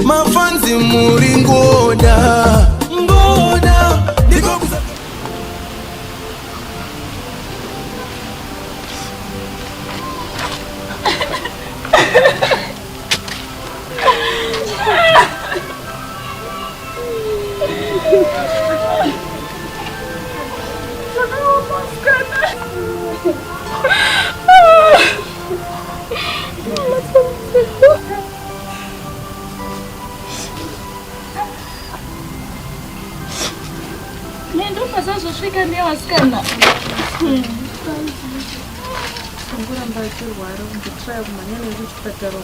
Mafanzi muri ngoda ngoda ndiko kusa. Ndopazazosvika nevasikana. Ngoramba achirwara kumbotraya kumhanya nekuchipatara.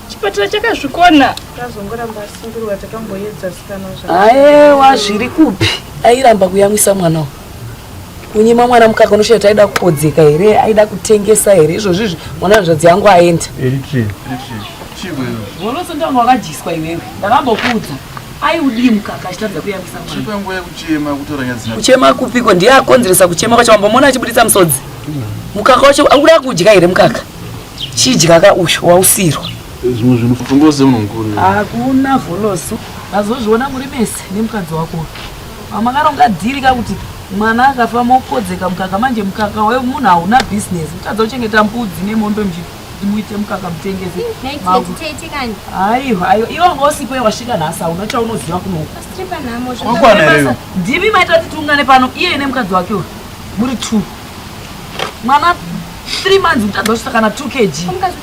Chipatara chakazvikona. Tazongoramba asungirwa takamboedza sikana zva. Aewa zviri kupi? Airamba kuyamwisa mwana uyu. Kunyima mwana mukaka unoshaya kuti aida kukodzeka here, aida kutengesa here izvozvi izvi mwana hanzvadzi yangu aenda. Voloso ndanga wakadyiswa iwewe. Ndakambokuudza. Aiudii mukaka achitadza kuyamwisa mwana. Chipa nguva yekuchema kutaura nyaya dzina. Kuchema kupiko ndiye akonzeresa kuchema kwacho wambomuona achibuditsa musodzi. Mukaka wacho akuda kudya here mukaka? Chidya ka uyu wausirwa. Zvimwe zvinhu pfungwa semunhu mukuru. Hakuna vholoso. Mazozviona muri mese nemukadzi wako. Makaronga dhiri ka kuti mwana akafa mokodzeka mukaka manje mukaka wemunhu hauna business. Mutadza kuchengeta mbudzi nemombe muchiti muite mukaka mutengese. Aiwa aiwa iwe wanga usipo iwe wasvika nhasi hauna chaunoziva kuno. Wakwana here? Ndimi maita kuti tiungane pano iye nemukadzi wake uyu muri two. Mwana 3 months mutadza kusvika kana 2 kg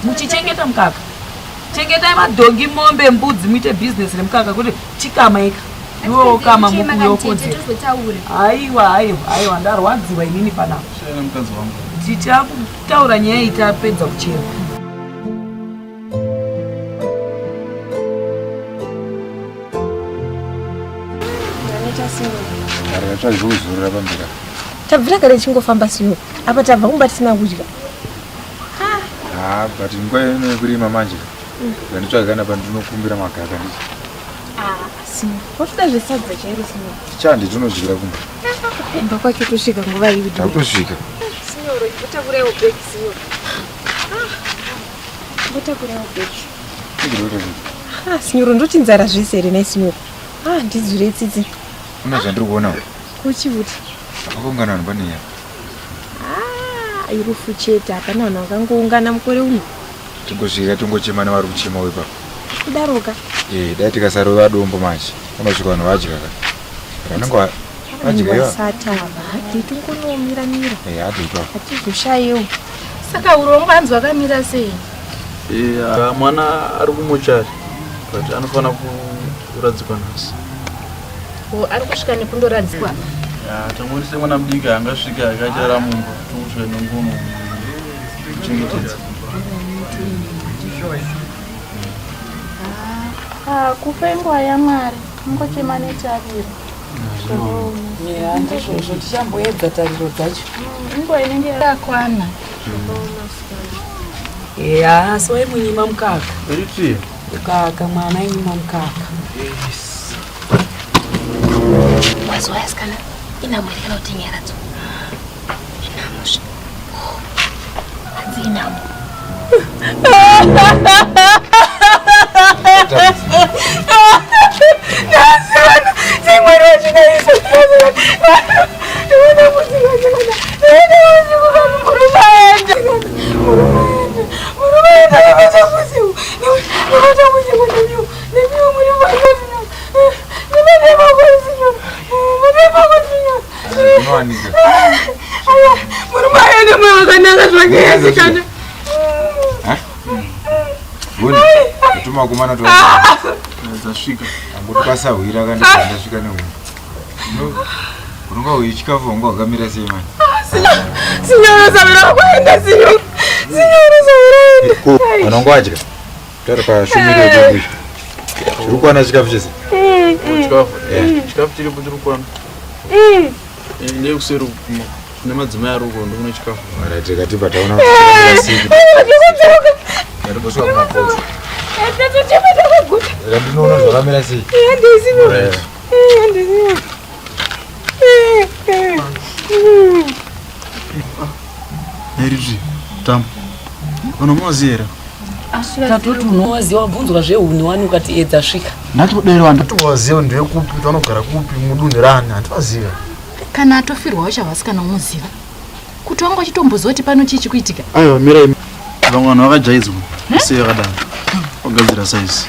muchichengeta mukaka. Chengetai madhongi, mombe, mbudzi muite business remukaka kuti chikama ika. Iwe wokama mukuyo wokodzera. Aiwa aiwa aiwa ndarwadziwa inini panapa. Shaya mukadzi wangu. Tichakutaura nyaya iyi tapedza kuchema. Tsvaga pamberi. Tabvira kare chingofamba siyo. Apa tabva kumba tisina kudya. Ah, but nguva ino yekurima manje. Ndanditsvaga kana pandinokumbira magaka ndichi. Ah, siyo. Watoda zvesadza chairo siyo. Chandi tinodyira kumba. Kumba kwacho tosvika nguva ipi? Takutosvika. Sinyoro, imbotakuraiwo bhegi sinyoro. Ah, imbotakuraiwo bhegi. Ah, sinyoro ndoti nzara zvese here nhai sinyoro? Ah, ndidzure tsitsi. Una zvandiri kuona. Kuchi kuti? Pakaungana vanhu pane nyaya. Ah, irufu chete hapana vanhu vakangoungana mukore uno. Tingosvika tingochema nevari kuchema wepa. Kudaroka. Eh, dai tikasarova dombo manje. Unosvika vanhu vadya ka. Vanenge vadya iva. Vasati ava, hadi tingonomira mira. Eh, hadi ipapo. Hatizoshayewo. Saka urongwa hanzi wakamira sei? Eh, mwana ari kumochari but anofanira kuradzikwa nhasi. O, ari kusvika nekundoradzikwa. Ya, tangoti semwana mudiki angasvika akachara mumba tongosvika nengono kuchengetedza. Ah, kufa inguva yaMwari, ungochema netariro. Yeah, ndizvozvo tichamboedza tariro dzacho. Inguva inenge yakwana. Yeah, asi waimunyima mukaka. Iti. Mukaka mwana ainyima mukaka. Mazuva asikana inhamo here kana kuti nyaradzo? Inhamo zve. Hanzi inhamo. Zvinowanika. Murume aende moyo wakanaka zvake asikana. Ha? Goni. Tuma kumana to. Dzasvika. Angoti pasahwira kandi ndasvika nehungu. Unonga uchikafu wanga wakamira sei manje? Sinyoro sabira kuenda sinyoro. Sinyoro sabira Ko, vanonga vadya. Tari pashumiro yedu. Zviri kuwana chikafu chese. Chikafu. Chikafu chiripo chiri kukwana. Ndekuseri kune madzimai ari uko ndokune chikafu. Alright, tikatibva taona kuti chakamira sei kuti Ndarimbosvika kumakoto. Saka ndinoona zvakamira sei. Alright. Nerizvi, tamu. Vanhu munoziva here? Tatoti unowaziva wabvunzwa zvehuni wani ukati edza svika. Ndatoderwa ndatovaziva ndevekupi kuti vanogara kupi mudunhu rani handivaziva. Kana atofirwa wacho havasikana unoziva kuti wanga uchitomboziva kuti pano chii chikuitika. Aiwa mirai vamwe vanhu vakajaidzwa sei vakadaro vagadzira saizi.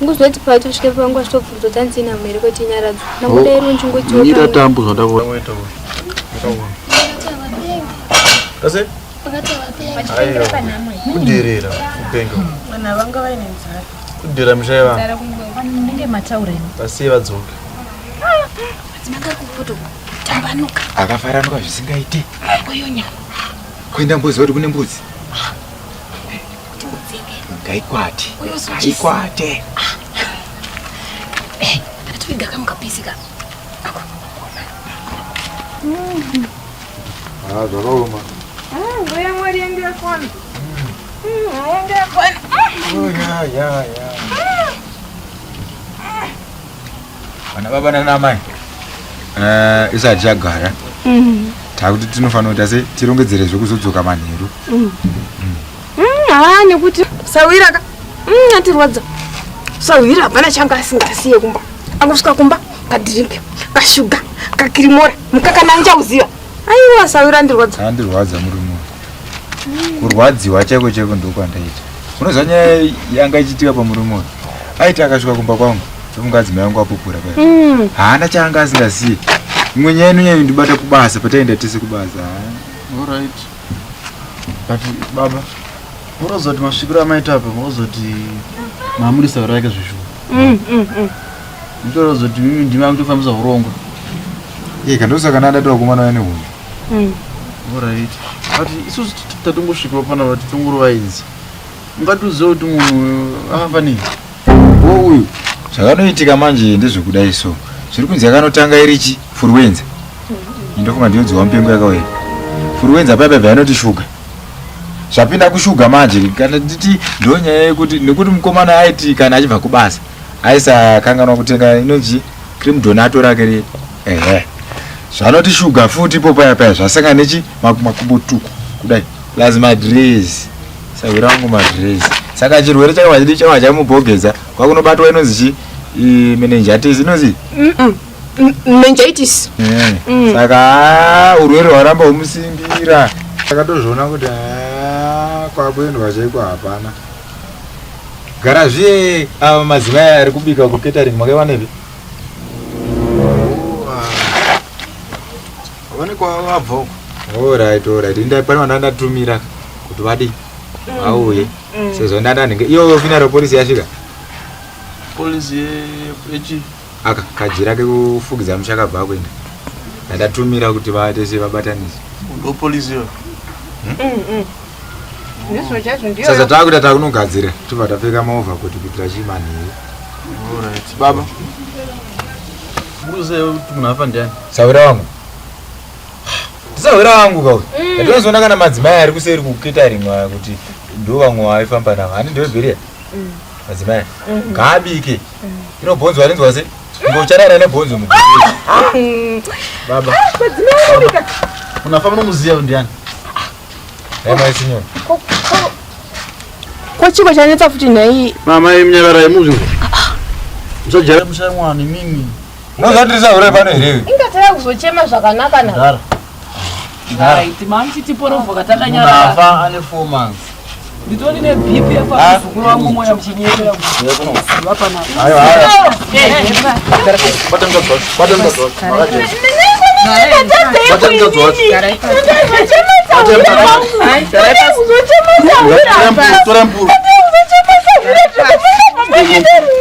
Nguzoti patosvika pangu achitobvunza kuti hanzi inhamo here kwete nyaradzo. Nangodairo ndichingotiwo Mira pamwe. tambo zvandakaona. Kase? Aiwa. Kuderera kupenga. Vanhu vanga vaine nzara. Kudera misha yevanhu. Munenge mataura imi. Vasiye vadzoke. Madzimai akakufototambanuka. Akafaranuka zvisingaite. Koyo nyama. Kuenda mbuzi kuti kune mbuzi. Ngaikwate. Ngaikwate. Atoviga kamukapisi ka. Ah, zvakaoma. Mbuya Mwari yangu yakwana. Yangu yakwana. Oh, ya, ya, ya. Vana baba nana mai. Eh, isati chagara. Takuti tinofanira kuti ase tirongedzere zvekuzodzoka manheru. Haa nekuti sawira ka atirwadza. Sawira hapana changa asingasiye kumba. Angosvika kumba kadrink, kashuga, kakirimora, mukaka nanjauziva. Aiwa sawira andirwadza. Andirwadza murume uyu. Kurwadziwa chaiko chaiko ndokwandaita. Unoziva nyaya yanga ichiitika pamurume uyu. Aiti akasvika kumba kwangu, ndofunga adzimai angu apupura paya. Haana chaanga asingasiye. Imwe nyaya inonyanya kundibata kubasa pataienda tese kubasa. Alright. But baba, murozoti masvikiro amaita apa murozoti mamurisa rake zvishuwa. Mutorozoti mimi ndimi akutofambisa urongwa. Iye kandosaka ndandati vakomana vane hunhu. Alright. But isusu tatongosvikawo panapa titongorovaidzi. Ungatiuziva kuti munhu akafa nei? Wo uyu zvakanoitika manje ndezvekudai so zviri kunzi yakanotanga irichi furuwenza ndofunga ndiyo dziwa mupengo yakauya furuwenza paya paya inoti shuga zvapinda kushuga manje kana nditi ndo nyaya yekuti nekuti mukomana aiti kana achibva kubasa aisakanganwa kutenga inonzi cream donato rake re ehe zvanoti shuga futi ipo paya paya zvasangana nechi makumbo tuku kudai plus madress sahwira wangu madress saka chirwere chakava chidi chava chamubhogedza kwakunobatwa inonzi chi meningitis inonzi Meningitis. Saka haa, urwere hwaramba humusimbira takatozviona kuti haa, kwakuendwa chaiko hapana gara zviye ava madzimai ari kubika kucatering makaiwanepi Vane kwavabva uko. Alright, alright. Inda pane vanhu vandatumira kuti vadi vauye sezvo ndandanenge iyo funeral policy yasvika Polisi yechi aka kajira kekufukidza muchakabva kuenda ndandatumira kuti vatese vabatanise ndo polisi iyo. Ndizvo chaizvo ndiyo. sasa takuita takunogadzira tobva tapfeka maovha kuti kuitira chimanheru Alright. Baba. Muruziva kuti munhu afa ndiani? sahwira wangu sahwira wangu kauyu ndatozoona kana madzimai ari kuseri kucatering kuti ndo vamwe vaifamba navo hani ndevebheria madzimai ngaabike inobhonzo arinzwa se ngocharara nebhonzo mubheri baba Munhu afa munomuziva kuti ndiani? emaisinyo Ko chiko chanetsa futi nhai. Mama iminyavarai muzvinhu. Musajara musha mwana imimi. unozvatiri sahwira pano here Ingataya kuzochema zvakanaka na. Ndara. Ndara. Right, mamuchitiporovhoka Munhu takanyarara. afa ane 4 months. Nditori nebp yepamuzukuru wangu moya muchinyepera kuziva panapa. aiwa aiwa Bata mukadzi wacho. Bata mukadzi wacho. Makajaidzwa. Bata mukadzi wacho. Bata mukadzi wacho. Tora mpuru. Tora mpuru.